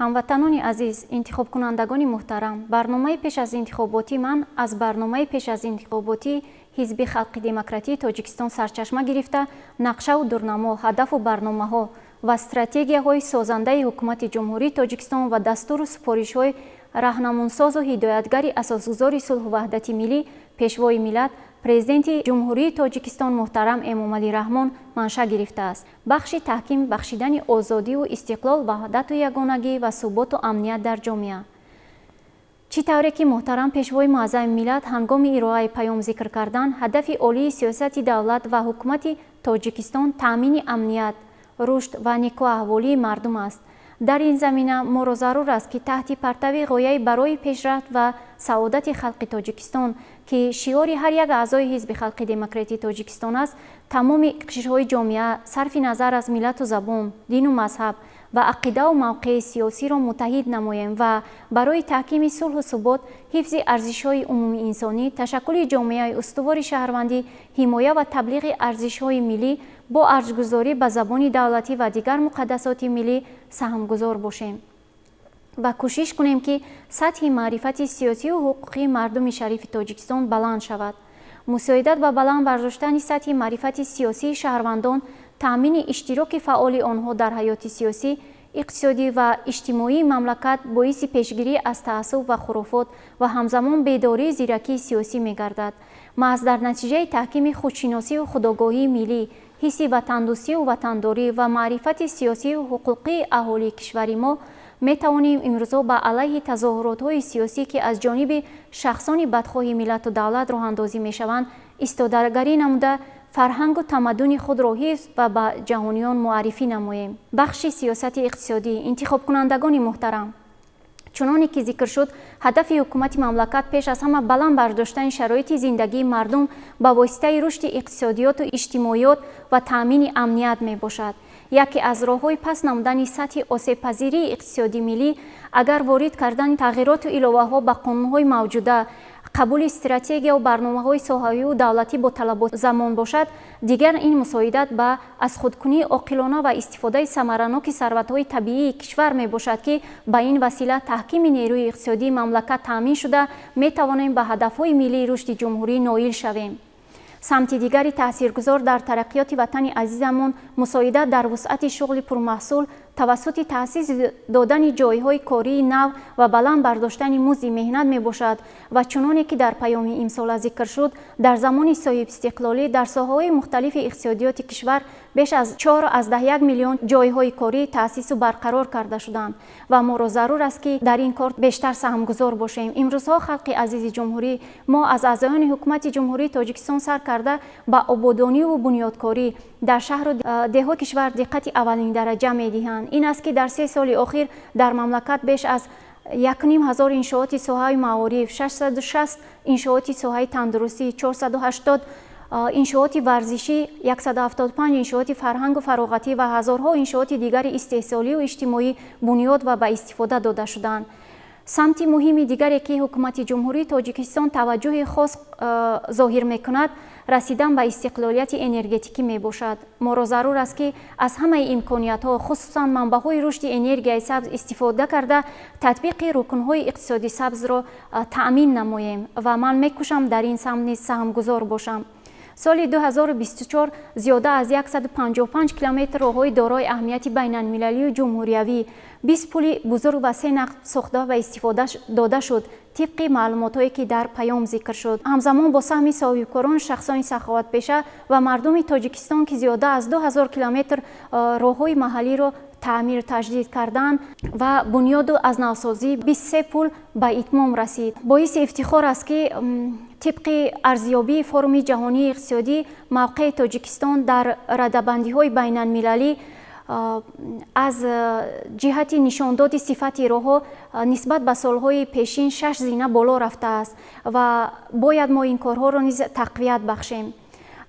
Ҳамватанони азиз, интихобкунандагони муҳтарам, барномаи пеш аз интихоботӣ ман аз барномаи пеш аз интихоботии Ҳизби Халқи Демократии Тоҷикистон сарчашма гирифта, нақшаву дурнамо, ҳадафу барномаҳо ва стратегияҳои созандаи Ҳукумати Ҷумҳурии Тоҷикистон ва дастуру супоришҳои раҳнамунсозу ҳидоятгари Асосгузори сулҳу ваҳдати миллӣ, Пешвои миллат, Президенти Ҷумҳурии Тоҷикистон муҳтарам Эмомалӣ Раҳмон маншаъ гирифтааст. Бахши таҳким бахшидани озодиву истиқлол, ваҳдату ягонагӣ ва суботу амният дар ҷомеа. Чӣ тавре ки муҳтарам Пешвои Муаззами миллат ҳангоми ироаи паём зикр кардан, ҳадафи олии сиёсати давлат ва Ҳукумати Тоҷикистон таъмини амният, рушд ва некӯаҳволии мардум аст. Дар ин замина моро зарур аст, ки таҳти партави ғояи барои пешрафт ва саодати халқи Тоҷикистон, ки шиори ҳар як аъзои Ҳизби Халқи Демократии Тоҷикистон аст, тамоми қишрҳои ҷомеа сарфи назар аз миллату забон, дину мазҳаб ва ақидаву мавқеи сиёсиро муттаҳид намоем ва барои таҳкими сулҳу субот, ҳифзи арзишҳои умумиинсонӣ, ташаккули ҷомеаи устувори шаҳрвандӣ, ҳимоя ва таблиғи арзишҳои миллӣ бо арҷгузорӣ ба забони давлатӣ ва дигар муқаддасоти миллӣ саҳмгузор бошем ва кӯшиш кунем, ки сатҳи маърифати сиёсию ҳуқуқии мардуми шарифи Тоҷикистон баланд шавад. Мусоидат ба баланд бардоштани сатҳи маърифати сиёсии шаҳрвандон, таъмини иштироки фаъоли онҳо дар ҳаёти сиёсӣ, иқтисодӣ ва иҷтимоии мамлакат боиси пешгирӣ аз таассуб ва хурофот ва ҳамзамон бедории зиракии сиёсӣ мегардад. Маҳз дар натиҷаи таҳкими худшиносию худогоҳии миллӣ, ҳисси ватандӯстию ватандорӣ ва маърифати сиёсию ҳуқуқии аҳолии кишвари мо метавонем имрӯзҳо ба алайҳи тазоҳуротҳои сиёсӣ, ки аз ҷониби шахсони бадхоҳи миллату давлат роҳандозӣ мешаванд, истодагарӣ намуда, фарҳангу тамаддуни худро ҳифз ва ба ҷаҳониён муаррифӣ намоем. Бахши сиёсати иқтисодӣ. Интихобкунандагони муҳтарам, чуноне ки зикр шуд, ҳадафи ҳукумати мамлакат пеш аз ҳама баланд бардоштани шароити зиндагии мардум ба воситаи рушди иқтисодиёту иҷтимоиёт ва таъмини амният мебошад. Яке аз роҳҳои паст намудани сатҳи осебпазирии иқтисодии миллӣ, агар ворид кардани тағйироту иловаҳо ба қонунҳои мавҷуда, қабули стратегияву барномаҳои соҳавию давлатӣ бо талаботи замон бошад, дигар ин мусоидат ба аз худкунии оқилона ва истифодаи самараноки сарватҳои табиии кишвар мебошад, ки ба ин васила таҳкими нерӯи иқтисодии мамлакат таъмин шуда, метавонем ба ҳадафҳои миллии рушди ҷумҳурӣ ноил шавем. Самти дигари таъсиргузор дар тараққиёти ватани азизамон мусоидат дар вусъати шуғли пурмаҳсул тавассути таъсис додани ҷойҳои кории нав ва баланд бардоштани музди меҳнат мебошад. Ва чуноне ки дар паёми имсола зикр шуд, дар замони соҳибистиқлолӣ дар соҳаҳои мухталифи иқтисодиёти кишвар беш аз 4,1 миллион ҷойҳои корӣ таъсису барқарор карда шуданд ва моро зарур аст, ки дар ин кор бештар саҳмгузор бошем. Имрӯзҳо халқи азизи ҷумҳурӣ мо аз аъзоёни Ҳукумати Ҷумҳурии Тоҷикистон сар карда ба ободониву бунёдкорӣ дар шаҳру деҳоти кишвар диққати аввалиндараҷа медиҳанд. Ин аст, ки дар 3 соли охир дар мамлакат беш аз 1,5 ҳазор иншооти соҳаи маориф, 660 иншооти соҳаи тандурустӣ, 480 иншооти варзишӣ, 175 иншооти фарҳангу фароғатӣ ва ҳазорҳо иншооти дигари истеҳсолию иҷтимоӣ бунёд ва ба истифода дода шуданд. Самти муҳими дигаре, ки Ҳукумати Ҷумҳурии Тоҷикистон таваҷҷӯҳи хос зоҳир мекунад, расидан ба истиқлолияти энергетикӣ мебошад. Моро зарур аст, ки аз ҳамаи имкониятҳо, хусусан манбаъҳои рушди энергияи сабз истифода карда, татбиқи рукнҳои иқтисоди сабзро таъмин намоем ва ман мекӯшам дар ин самт низ саҳмгузор бошам. Соли 2024 зиёда аз 155 километр роҳҳои дорои аҳамияти байналмилалию ҷумҳуриявӣ, 20 пули бузург ва се нақб сохта ва истифода дода шуд, тибқи маълумотҳое, ки дар паём зикр шуд. Ҳамзамон бо саҳми соҳибкорон, шахсони саховатпеша ва мардуми Тоҷикистон, ки зиёда аз 2000 километр роҳҳои маҳаллиро таъмиру таҷдид кардан ва бунёду аз навсозии 23 пул ба итмом расид. Боиси ифтихор аст, ки тибқи арзёбии Форуми ҷаҳонии иқтисодӣ мавқеи Тоҷикистон дар радабандиҳои байналмилалӣ аз ҷиҳати нишондоди сифати роҳҳо нисбат ба солҳои пешин шаш зина боло рафтааст ва бояд мо ин корҳоро низ тақвият бахшем.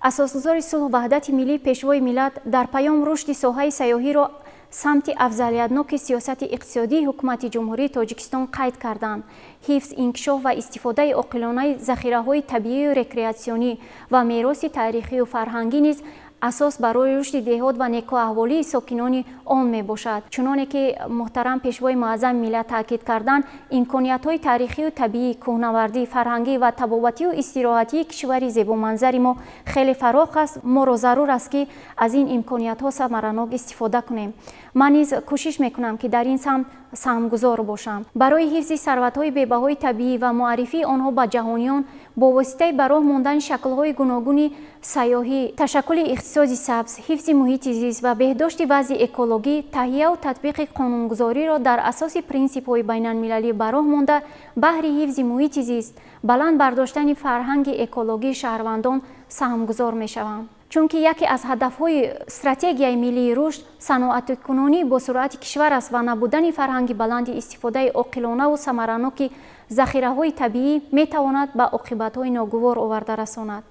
Асосгузори сулҳу ваҳдати миллӣ, Пешвои миллат дар паём рушди соҳаи сайёҳиро самти афзалиятноки сиёсати иқтисодии Ҳукумати Ҷумҳурии Тоҷикистон қайд карданд. Ҳифз, инкишоф ва истифодаи оқилонаи захираҳои табиию рекреатсионӣ ва мероси таърихию фарҳангӣ низ Асос барои рушди деҳот ва некӯаҳволии сокинони он мебошад. Чуноне ки муҳтарам Пешвои Муаззами миллат таъкид карданд, имкониятҳои таърихию табиӣ, кӯҳнавардӣ, фарҳангӣ ва табобатию истироҳатии кишвари зебоманзари мо хеле фарох аст. Моро зарур аст, ки аз ин имкониятҳо самаранок истифода кунем. Ман низ кӯшиш мекунам, ки дар ин самт саҳмгузор бошам. Барои ҳифзи сарватҳои бебаҳои табиӣ ва муаррифии онҳо ба ҷаҳониён бо воситаи ба роҳ мондани шаклҳои гуногуни сайёҳӣ, ташаккули иқтисоди сабз, ҳифзи муҳити зист ва беҳдошти вазъи экологӣ, таҳияу татбиқи қонунгузориро дар асоси принсипҳои байналмилалӣ ба роҳ монда, баҳри ҳифзи муҳити зист, баланд бардоштани фарҳанги экологии шаҳрвандон саҳмгузор мешавам. Чунки яке аз ҳадафҳои стратегияи миллии рушд саноатикунонӣ бо суръати кишвар аст ва набудани фарҳанги баланди истифодаи оқилонаву самараноки захираҳои табиӣ метавонад ба оқибатҳои ногувор оварда расонад.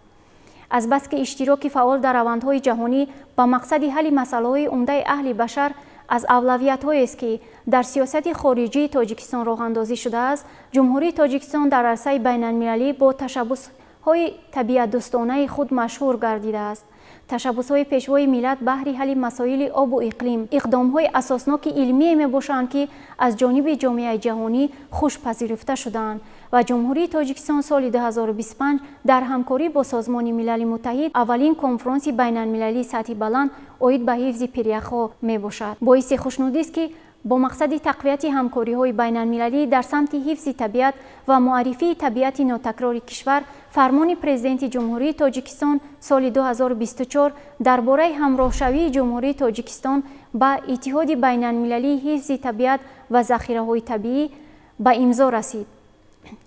Азбаски иштироки фаъол дар равандҳои ҷаҳонӣ ба мақсади ҳалли масъалаҳои умдаи аҳли башар аз авлавиятҳоест, ки дар сиёсати хориҷии Тоҷикистон роҳандозӣ шудааст, Ҷумҳурии Тоҷикистон дар арсаи байналмилалӣ бо ташаббусҳои табиатдӯстонаи худ машҳур гардидааст. Ташаббусҳои Пешвои миллат баҳри ҳалли масоили обу иқлим иқдомҳои асосноки илмие мебошанд, ки аз ҷониби ҷомеаи ҷаҳонӣ хушпазируфта шудаанд ва Ҷумҳурии Тоҷикистон соли 2025 дар ҳамкорӣ бо Созмони Милали Муттаҳид аввалин конфронси байналмилалии сатҳи баланд оид ба ҳифзи пиряхҳо мебошад. Боиси хушнудист, ки бо мақсади тақвияти ҳамкориҳои байналмилалӣ дар самти ҳифзи табиат ва муаррифии табиати нотакрори кишвар фармони Президенти Ҷумҳурии Тоҷикистон соли 2024 дар бораи ҳамроҳшавии Ҷумҳурии Тоҷикистон ба Иттиҳоди байналмилалии ҳифзи табиат ва захираҳои табиӣ ба имзо расид.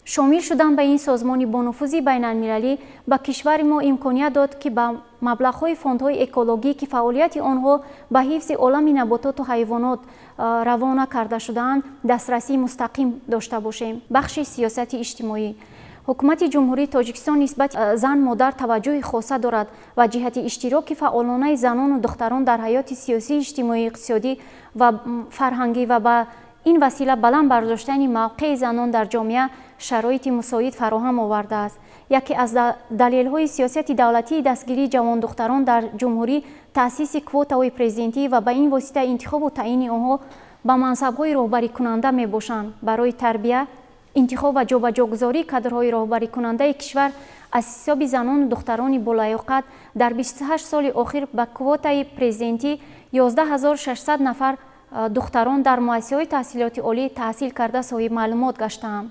Шомил шудан ба ин созмони бонуфузи байналмилалӣ ба кишвари мо имконият дод, ки ба маблағҳои фондҳои экологӣ, ки фаъолияти онҳо ба ҳифзи олами набототу ҳайвонот равона карда шудаанд, дастрасии мустақим дошта бошем. Бахши сиёсати иҷтимоӣ. Ҳукумати Ҷумҳурии Тоҷикистон нисбати зан модар таваҷҷӯҳи хоса дорад ва ҷиҳати иштироки фаъолонаи занону духтарон дар ҳаёти сиёсӣ, иҷтимоӣ, иқтисодӣ ва фарҳангӣ ва ба ин васила баланд бардоштани мавқеи занон дар ҷомеа шароити мусоид фароҳам овардааст. Яке аз далелҳои сиёсати давлатии дастгирии ҷавондухтарон дар ҷумҳурӣ таъсиси квотаҳои президентӣ ва ба ин восита интихобу таъини онҳо ба мансабҳои роҳбарикунанда мебошанд. Барои тарбия, интихоб ва ҷобаҷогузории кадрҳои роҳбарикунандаи кишвар аз ҳисоби занону духтарони болаёқат дар 28 соли охир ба квотаи президентӣ 11 600 нафар духтарон дар муассисаҳои таҳсилоти олӣ таҳсил карда, соҳиби маълумот гаштаанд.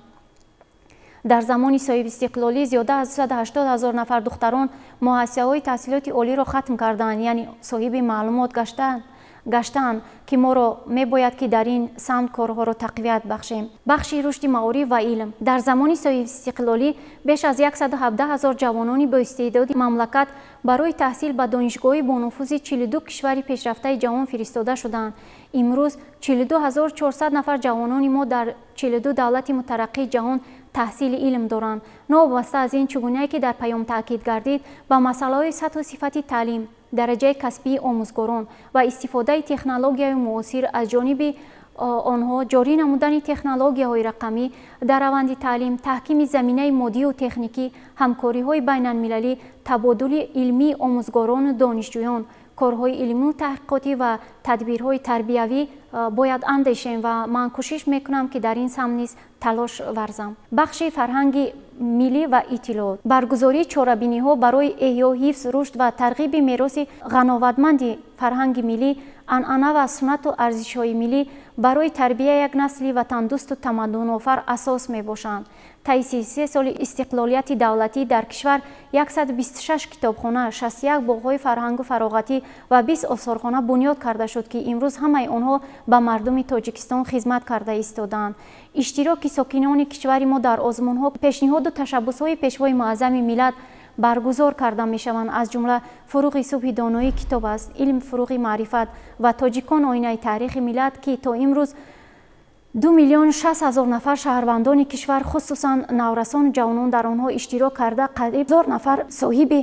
Дар замони соҳибистиқлолӣ зиёда аз 280 ҳазор нафар духтарон муассисаҳои таҳсилоти олиро хатм карданд, яъне соҳиби маълумот гаштаанд, ки моро мебояд, ки дар ин самт корҳоро тақвият бахшем. Бахши рушди маориф ва илм. Дар замони соҳибистиқлолӣ беш аз 117 ҳазор ҷавонони боистеъдоди мамлакат барои таҳсил ба донишгоҳҳои бонуфузи 42 кишвари пешрафтаи ҷаҳон фиристода шудаанд. Имрӯз 42 400 нафар ҷавонони мо дар 42 давлати мутараққии ҷаҳон таҳсили илм доранд. Новобаста аз ин, чугунае ки дар паём таъкид гардид, ба масъалаҳои сатҳу сифати таълим, дараҷаи касбии омӯзгорон ва истифодаи технологияи муосир аз ҷониби онҳо, ҷорӣ намудани технологияҳои рақамӣ дар раванди таълим, таҳкими заминаи моддию техникӣ, ҳамкориҳои байналмилалӣ, табодули илмии омӯзгорону донишҷӯён, корҳои илмию таҳқиқотӣ ва тадбирҳои тарбиявӣ бояд андешем ва ман кӯшиш мекунам, ки дар ин самт низ талош варзам. Бахши фарҳанги миллӣ ва иттилоот. Баргузории чорабиниҳо барои эҳё, ҳифз, рушд ва тарғиби мероси ғановатманди фарҳанги миллӣ, анъана ва суннату арзишҳои миллӣ барои тарбияи як насли ватандӯсту тамаддунофар асос мебошанд. Таи 33 соли истиқлолияти давлатӣ дар кишвар 126 китобхона, 61 боғҳои фарҳангу фароғатӣ ва 20 осорхона бунёд карда шуд, ки имрӯз ҳамаи онҳо ба мардуми Тоҷикистон хизмат карда истодаанд. Иштироки сокинони кишвари мо дар озмунҳо, пешниҳоду ташаббусҳои Пешвои Муаззами миллат баргузор карда мешаванд, аз ҷумла «Фуруғи субҳи доноӣ китоб аст», «Илм фуруғи маърифат» ва «Тоҷикон оинаи таърихи миллат», ки то имрӯз 2 060 000 нафар шаҳрвандони кишвар, хусусан наврасону ҷавонон, дар онҳо иштирок карда, қариб ҳазор нафар соҳиби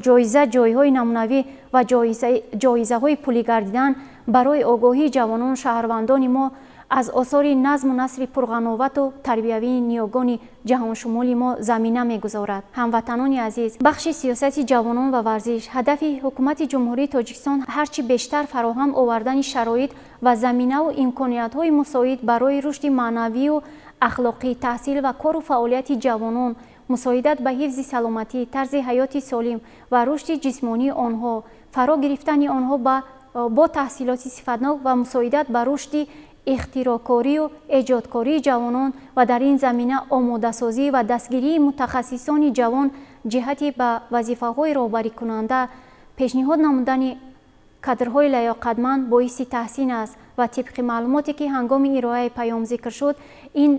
ҷоиза, ҷойҳои намунавӣ ва ҷоизаҳои пулӣ гардидан. Барои огоҳии ҷавонону шаҳрвандони мо аз осори назму насри пурғановату тарбиявии ниёгони ҷаҳоншумули мо замина мегузорад. Ҳамватанони азиз, бахши сиёсати ҷавонон ва варзиш. Ҳадафи Ҳукумати Ҷумҳурии Тоҷикистон ҳарчи бештар фароҳам овардани шароит ва заминаву имкониятҳои мусоид барои рушди маънавию ахлоқӣ, таҳсил ва кору фаъолияти ҷавонон, мусоидат ба ҳифзи саломатӣ, тарзи ҳаёти солим ва рушди ҷисмонии онҳо, фаро гирифтани онҳо бо таҳсилоти сифатнок ва мусоидат ба рушди ихтироъкорию эҷодкории ҷавонон ва дар ин замина омодасозӣ ва дастгирии мутахассисони ҷавон ҷиҳати ба вазифаҳои роҳбарикунанда пешниҳод намудани кадрҳои лаёқатманд боиси таҳсин аст. Ва тибқи маълумоте, ки ҳангоми ироаи паём зикр шуд, ин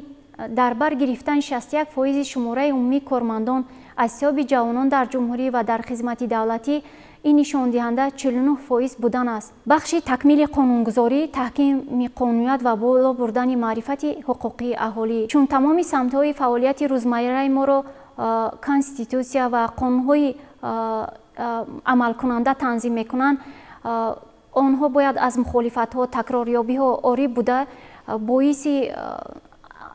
дар бар гирифтани 61% шумораи умумии кормандон аз ҳисоби ҷавонон дар ҷумҳурӣ ва дар хизмати давлатӣ, ин нишондиҳанда 49% будан аст. Бахши такмили қонунгузорӣ, таҳкими қонуният ва боло бурдани маърифати ҳуқуқии аҳолӣ. Чун тамоми самтҳои фаъолияти рӯзмарраи моро Конститутсия ва қонунҳои амалкунанда танзим мекунанд, онҳо бояд аз мухолифатҳо, такрорёбиҳо орӣ буда, боиси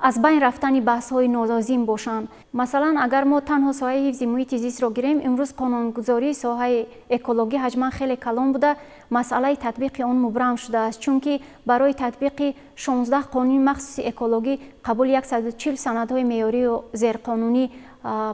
аз байн рафтани баҳсҳои нолозим бошанд. Масалан, агар мо танҳо соҳаи ҳифзи муҳити зистро гирем, имрӯз қонунгузории соҳаи экологӣ ҳаҷман хеле калон буда, масъалаи татбиқи он мубрам шудааст, чунки барои татбиқи 16 қонуни махсуси экологӣ қабули 140 санадҳои меъёрию зерқонунӣ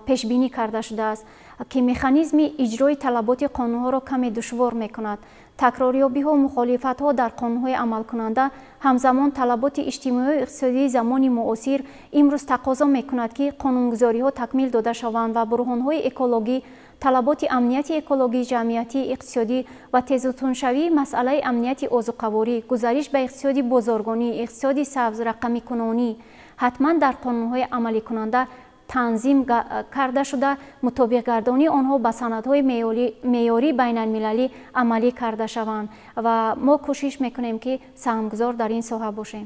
пешбинӣ карда шудааст, ки механизми иҷрои талаботи қонунҳоро каме душвор мекунад. Такрорёбиҳо, мухолифатҳо дар қонунҳои амалкунанда, ҳамзамон талаботи иҷтимоию иқтисодии замони муосир имрӯз тақозо мекунад, ки қонунгузориҳо такмил дода шаванд ва буҳронҳои экологӣ, талаботи амнияти экологӣ, ҷамъиятӣ, иқтисодӣ ва тезутуншавии масъалаи амнияти озуқаворӣ, гузариш ба иқтисоди бозоргонӣ, иқтисоди сабз, рақамикунонӣ ҳатман дар қонунҳои амаликунанда танзим карда шуда, мутобиқгардонии онҳо ба санадҳои меъёрии байналмилалӣ амалӣ карда шаванд ва мо кӯшиш мекунем, ки саҳмгузор дар ин соҳа бошем.